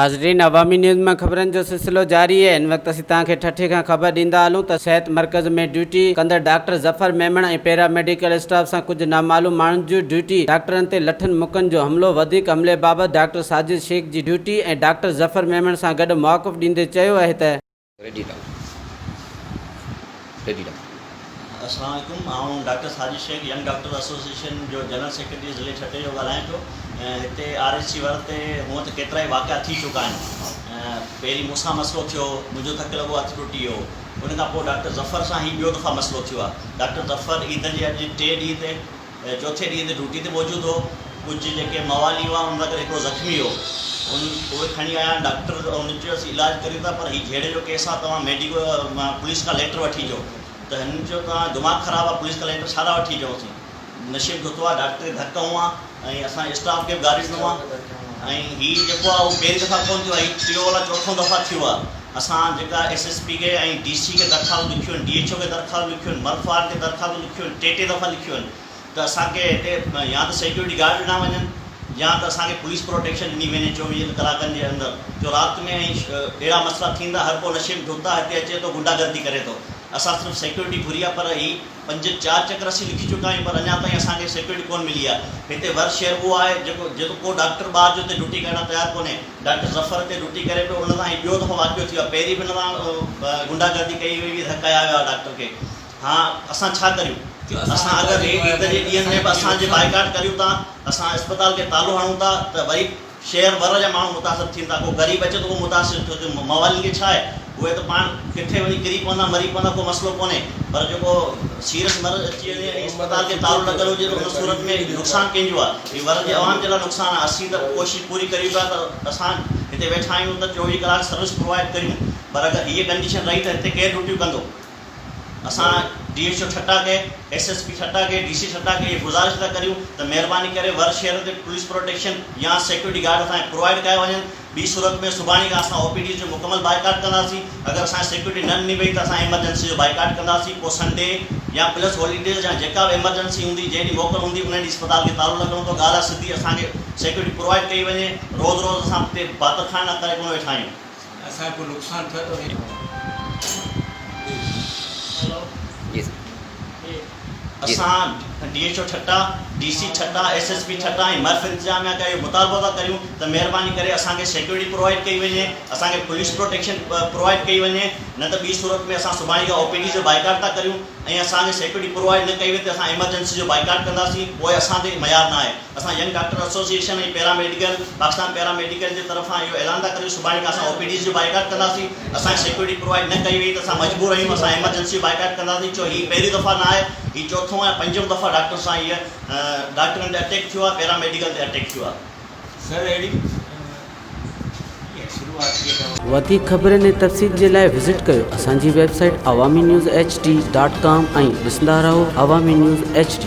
ناظرين عوامي نيوز مان خبرن جو سلسلو جاري آهي هن وقت اسين توهان کي ٺٽي کان خبر ڏيندا هلون ته صحت مرڪز ۾ ڊيوٽي ڪندڙ doctor Zafar Memon ۽ para medical staff سان ڪجهه نامعلوم ماڻهن جو ڊيوٽي ڊاڪٽرن تي لٺن مڪن جو حملو وڌيڪ حملي بابت ڊاڪٽر ساجد شيخ جي ڊيوٽي ۽ ڊاڪٽر ظفر ميمڻ سان گڏ موقف ڏيندي چيو اهي ته ريڊي ڊائون ريڊي ڊائون. السلام عليڪم آئون doctor Sajid Shaikh young doctors association جو جنرل سيڪريٽري ضلعي ٺٽي جو ڳالهايان پيو هتي آر ايڇ سي ور تي هونء ته ڪيترائي واقعا ٿي چڪا آهن پهرين مون سان مسئلو ٿيو منهنجو ٿڪ لڳو هٿ ٽٽي ويو ان کان پوء ڊاڪٽر ظفر سان هي ٻيو دفعا مسئلو ٿيو آهي ڊاڪٽر ظفر عيد جي اڄ ٽي ڏينهن تي چوٿين ڏينهن تي ڊيوٽي تي موجود هو. ڪجهه جيڪي موالي هئا انهن سان گڏ هڪڙو زخمي هو. ان اهي کڻي آيا ڊاڪٽر انهن چيو اسين علاج ڪريون ٿا پر هي جهيڙي جو ڪيس آهي توهان ميڊيڪو مان پوليس کان ليٽر وٺي اچو ته هنن چيو توهان دماغ خراب آهي پوليس کان ليٽر ڇا لاء وٺي اچون اسين نشي ۾ ڌتو آهي ڊاڪٽر کي ڌڪ هنيو آهي ۽ اسان اسٽاف کي به گاريون ڏنو آهي ۽ هي جيڪو آهي اهو پهرين دفعا ڪونه ٿيو آهي هي ٽيون الاء چوٿون دفعا ٿيو آهي اسان جيڪا ايس ايس پي کي ۽ ڊي سي کي درخواستون لکيون آهن ڊي ايڇ او کي درخواستون لکيون آهن مرف وارن کي درخواستون لکيون آهن ٽي ٽي دفعا لکيون آهن ته اسان کي هتي يا ته سيڪيورٽي گارڊ ڏنا وڃن يا ته اسان کي پوليس پروٽيڪشن ڏني وڃي چوويهن ڪلاڪن جي اندر جو رات ۾ ۽ اهڙا مسئلا ٿيندا هر ڪو نشي ۾ ڌت آهي هتي اچي ٿو غنڊا گردي ڪري ٿو اسان صرف سيڪيورٽي گهري آهي پر هي پنج چار چڪر اسين لکي چڪا آهيون پر اڃا تائين اسان کي سيڪيورٽي ڪونه ملي آهي هتي ور شهر اهو آهي جيڪو جيڪو ڪو ڊاڪٽر ٻاهر جو هتي ڊيوٽي ڪرڻ لاء تيار ڪونهي ڊاڪٽر ظفر هتي ڊيوٽي ڪري پيو ان سان هي ٻيو دفعو واقعو ٿيو آهي پهرين به هن سان غنڊا گردي ڪئي وئي هئي ڌڪايا ويا هئا ڊاڪٽر کي هاڻ اسان ڇا ڪريون؟ اسان اگر هي عيد جي ڏينهن ۾ به اسان جي بائيڪاٽ ڪريون ٿا، اسان اسپتال کي تالو هڻون ٿا ته وري شهر ور جا ماڻهو متاثر ٿين ٿا، ڪو غريب اچي ٿو اهو متاثر ٿو ٿئي، موالين کي ڇا آهي، اهي ته پاڻ ڪٿي وڃي ڪري پوندا مري پوندا ڪو مسئلو ڪونهي پر جيڪو سيريس مرض اچي وڃي ۽ اسپتال کي تالو لڳل هجي ته ان صورت ۾ نقصان ڪنهن جو آهي؟ هي ور جي عوام جي لاء نقصان آهي، اسين ته ڪوشش پوري ڪريون پيا ته اسان هتي ويٺا آهيون ته 24 ڪلاڪ سروس پرووائيڊ ڪريون پر اگر هيء ڪنڊيشن رهي ته هتي ڪير ڊيوٽيون ڪندو؟ اسان ڊي ايڇ او ٺٽا کي، ايس ايس پي ٺٽا کي، ڊي سي ٺٽا کي اهي گذارش ٿا ڪريون ته مهرباني ڪري ور شهر تي پوليس پروٽيڪشن يا سيڪيورٽي گارڊ اسان کي پرووائيڊ ڪيا وڃن ٻي صورت ۾ سڀاڻي کان اسان او پي ڊيز جو مڪمل بائيڪاٽ ڪنداسين اگر اسان کي سيڪيورٽي نه ڏني وئي ته اسان ايمرجنسي جو بائيڪاٽ ڪنداسين پوء سنڊي يا پلس هاليڊيز يا جيڪا به ايمرجنسي هوندي جنهن ڏينهن موڪل هوندي ان ڏينهن اسپتال کي تالو لڳڻو اٿو ڳالهه آهي سڌي اسان کي سيڪيورٽي پرووائيڊ ڪئي وڃي روز روز اسان هتي ڀاتر کائڻ لاء ڪري ڪونه ويٺا آهيون. اسان کي ڪو نقصان ٿيو ته جي سر. اسان D H O Thatta, D C Thatta, S S P Thatta ۽ مرف انتظاميا کان اهو مطالبو ٿا ڪريون ته مهرباني ڪري اسان کي سيڪيورٽي پرووائيڊ ڪئي وڃي، اسان کي پوليس پروٽيڪشن پرووائيڊ ڪئي وڃي نه ته ٻي صورت ۾ اسان سڀاڻي کان او پي ڊي جو بائيڪاٽ ٿا ڪريون ۽ اسان کي سيڪيورٽي پرووائيڊ نه ڪئي وئي ته اسان ايمرجنسي جو بائيڪاٽ ڪنداسين پوء اسان تي معيار نه آهي. اسان young doctor association ۽ para medical Pakistan para medical جي طرفان اهو اعلان ٿا ڪريون سڀاڻي کان اسان او پي ڊيز جو بائيڪاٽ ڪنداسين اسان کي سيڪيورٽي پرووائيڊ نه ڪئي وئي ته اسان مجبور آهيون اسان ايمرجنسي جو بائيڪاٽ ڪنداسين ڇو هي پهريون دفعا نه آهي هي چوٿون ۽ پنجون دفعا ڊاڪٽر سان هيء ڊاڪٽرن تي اٽيڪ ٿيو آهي پيرا ميڊيڪل تي اٽيڪ ٿيو آهي. سر اهڙي وڌيڪ خبرن ۽ تفصيل جي لاء وزٽ ڪيو اسان جي website Awami news H D dot com ۽ ڏسندا رهو عوامي نيوز ايڇ ڊي.